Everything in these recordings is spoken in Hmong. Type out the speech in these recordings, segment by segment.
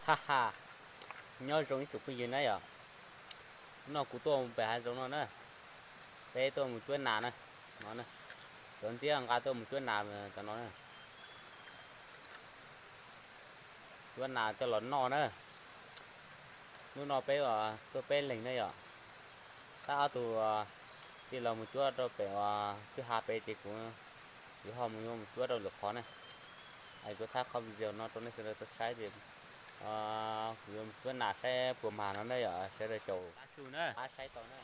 Ha ha, nyob zoo ib tsoom phooj ywg na yom. Hnub no kuv tuaj mus pem hav zoov no na, peb tuaj mus cuab nas na, no na. Cov ntxiab nqa tuaj mus cuab nas cov no na. Cuab nas coj los noj na. Hnub no peb tuaj peb leeg na yom. Tab ob tug tij laug mus cuab rau pem twb hav pem ces kuv yuav ho mus yuav mus cuab rau lwm qhov na. Kuv thab qhov video no rau nej sawv daws tau saib tias kuv yuav mus cuab nas saib puas mag no na yom, sawv daws caum qab su na, qab saib tau na.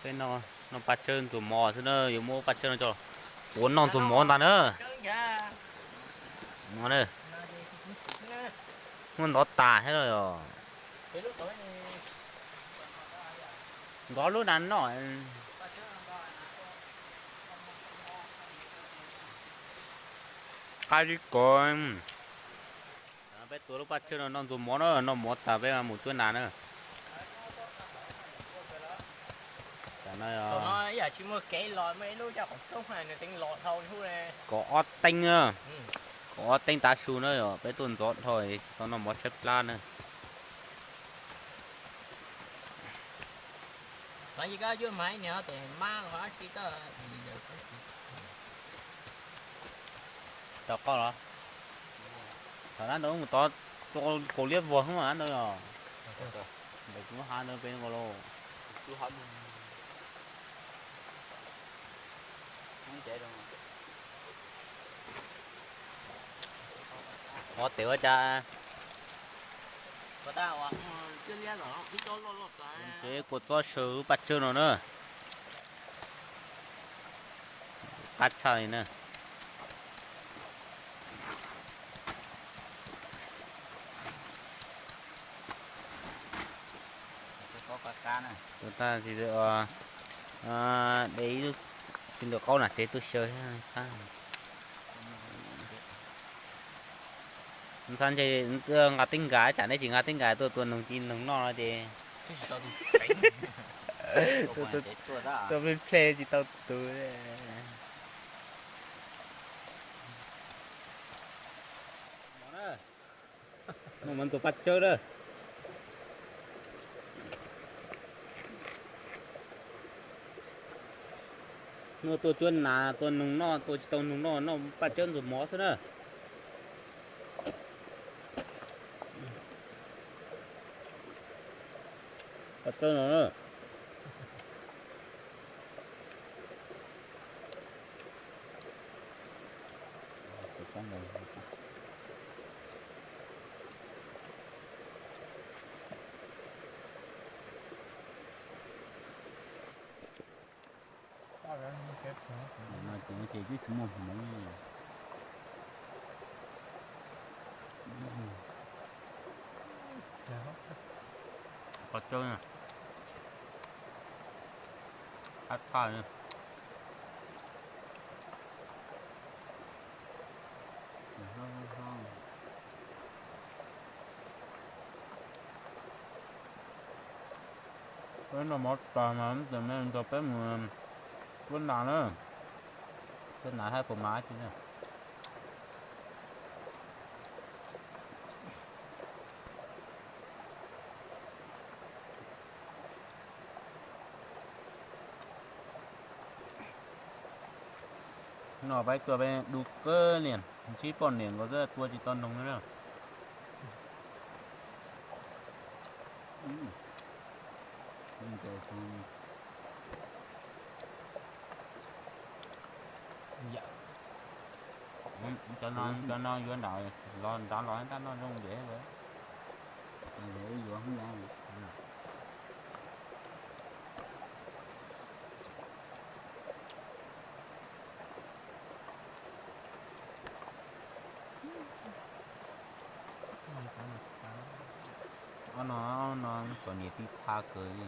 Tej no, no paj tsawb ntxuag mov xwb na, yuav muab paj tsawb no coj ua noj ntxuag mov ntag na. No, muab ntov tas thiab los yog ntov lub nas noj. Qab zib kawg. Peb tua lub paj tsawb no noj ntxuag mov na, noj mov tas peb mus cuab nas na. Kaum ob teeb, kaum ob teeb tav su na yom, peb tuaj ntxov dhau tsis tau noj mov tshaib plab na. Rau qoj los? Thaum na ntawd mus tod, kaus liab vog xwb mas na yog. Ntawm kuv lub hav ntawd pem nkaus los. Ua tes ua cas. Ces kua txob saw lub paj tsawb no na. Qab tshaj li na. Ua tag, de ib lub txiv ntawm qaub nam tsev tuaj xyaw thiab. Xav ntshe nqa teb nkas, tsam nej tsis nqa teb nkas tuaj tua noog ci noog noj no ces tuaj plej tsis tau tus. Noj mov ntxuag paj tsawb na. Hnub tuaj cuab nas tua noog noj, tua tsis tau noog noj, noj paj tsawb ntxuag mov xwb na. Paj tsawb no na. No ces twb tsis muaj hmoov. Qos tsawb na. Qab tshaj li. Peb noj mov tas mas ib ntsis me nrog peb mus cuab nas na. Cuab nas saib puas mag tsi na. No peb tua peb du kawg li, ntsib poj niam nkaus xwb tua tsis tau noog li na. Cov no, cov no yuav nram los nrad los nrad noj zoo ntev lawm. Yuav Ob no, ob no txom nyem tib txha kawg li.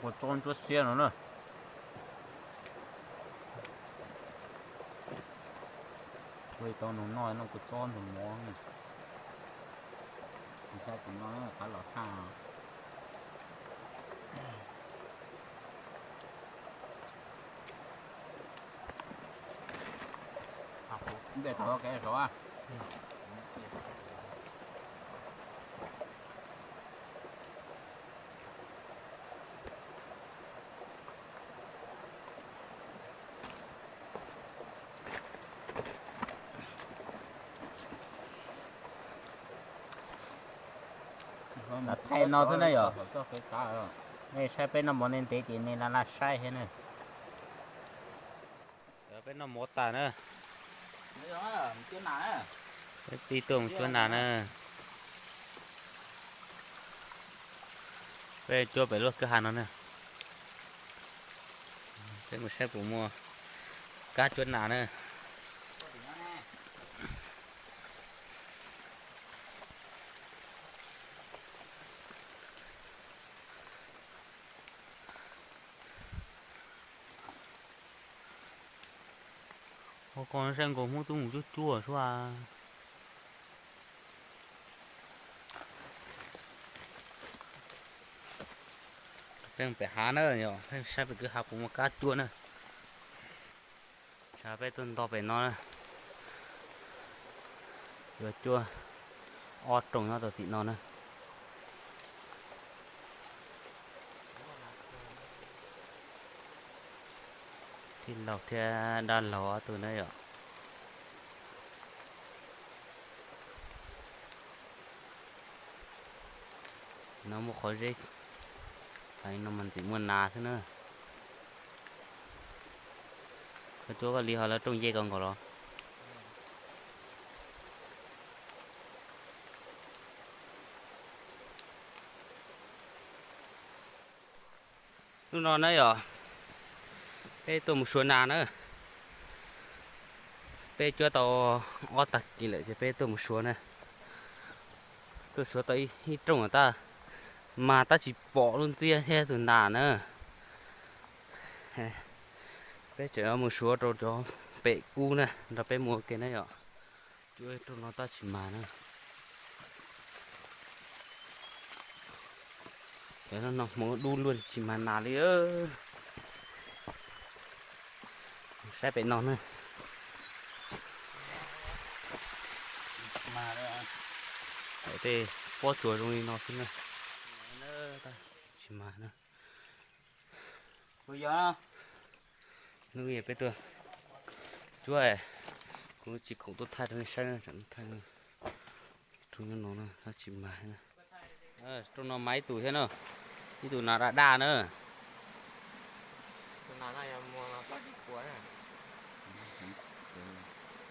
Kua txob ntsuab xiab no na. Ua tau nus noj, noj kua txob nrog mov. Saib tus no qab los haj. Npe tau kev sov. Thaij no xwb na yom. Nej saib peb noj mov ntev ntev ces nej laj laj saib thiab na. Peb noj mov tas na. Peb pib tuaj mus cuab nas na. Peb cuab pem lub kwj ha no na. Peb mus saib puas muaj kab cuab nas na. Ho ko saib nkaus hmoob twb mus cuab cuab sua. Peb pem hav na, saib pem kwj ha puas muaj kab cuab na. Tsam peb tuaj nto pem no, yuav cuab ob rooj nyob tau tim no na. Tij laug thiab dab laug ob tug na yom. No muaj qhov zeb, no mas ntxim muaj nas xwb na. Koj cuab koj li ho lawv rooj nce koj nkaus los. Hnub no na yom, peb tuaj mus suav nas na. Peb cuab tau ob tag kis lawm ces peb tuaj mus suav na. Tuaj suav tau ib rooj tab mas tab tsis pom lub ntxiab thiab tus nas na. Peb tseem mus suav rau cov pem kub na, nrog peb mus ua ke na yom. Cuab rooj no tab tsis mag na. Cov no hmoov dub luaj tsis mag nas li. Saib pem no na. Tej pob tsuas zoo li no xwb na. Tsis mag na. Hnub peb tuaj cuab, kuv tsis khoom tuaj thaij rau nej saib, thaij rau nyob no tsis mag. Rooj no mas ib tug thiab na, ib tug nas daj daj na.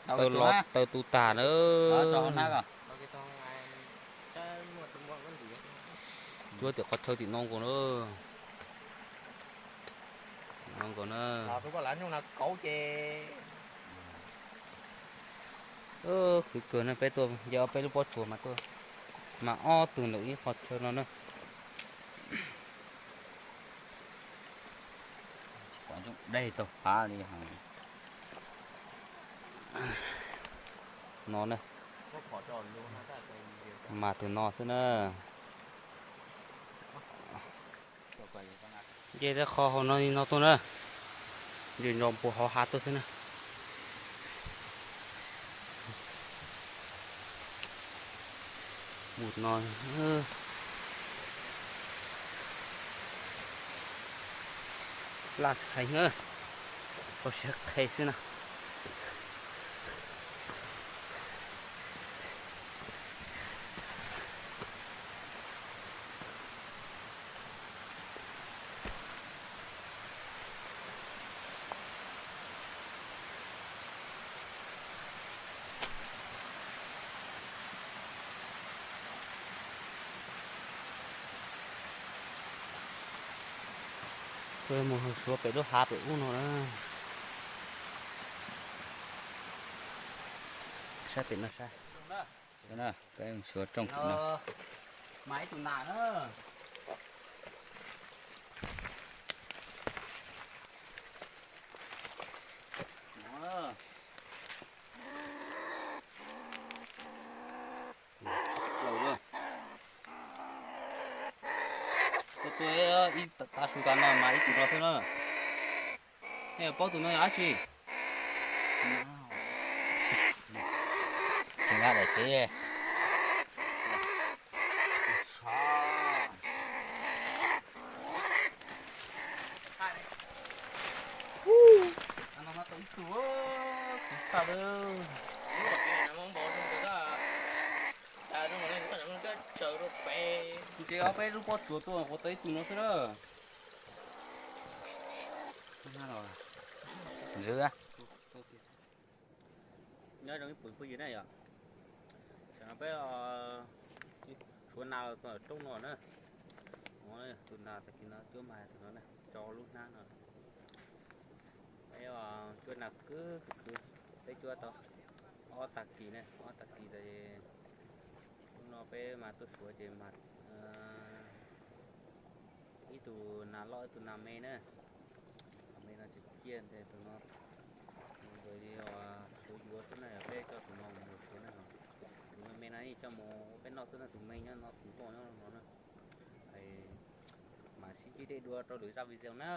Taw los taw tu tag na. Cuab tim qhov chaw tim no nkaus na. No nkaus na. Khwv kawg na, peb tuaj nce ob peb lub pob tsuas mas tuaj, mas ob tug ntawm ib qhov chaw no na. Dej tau hav li no na. Mas tus no xwb na. Nce tej qho hauv no li no tuaj na. Nce nco npua hauv hav tuaj xwb na. Mus no laj heev, koj siab qhe xwb na. Mus suav pem lub hav pem ub no na. Saib pem no saib. Peb suav rooj no. Mas ib tus nas na. Nkag no mas ib tug no xwb na. Nej paub tus no yog dab tsi? Tsis nqa daim tsev. Ces ob peb lub pob tsuas tuaj quav tau ib tug no xwb na. Ntxwv, nyob zoo ib pum phooj ywg na yom. Tam no peb suav nas los txog roob no na. Tus nas tag kis no cuab mag tus no na, tso lub hnab no. Peb cuab nas khwv khwv khwv, peb cuab tau ob tag kis na, ob tag kis tas, hnub no peb mas tuaj suav ces mas ib tug nas loj ib tug nas me na. Nas me no tseem ciaj ntev tus no, suav yuav xwb na, yog peb coj tus no mus suav na. Tus me me no coj mus ua peb noj xwb na, tus me nyob no tus ntoj nyob no na. Mam sib ntsib deb dua rau lwm zaj video na.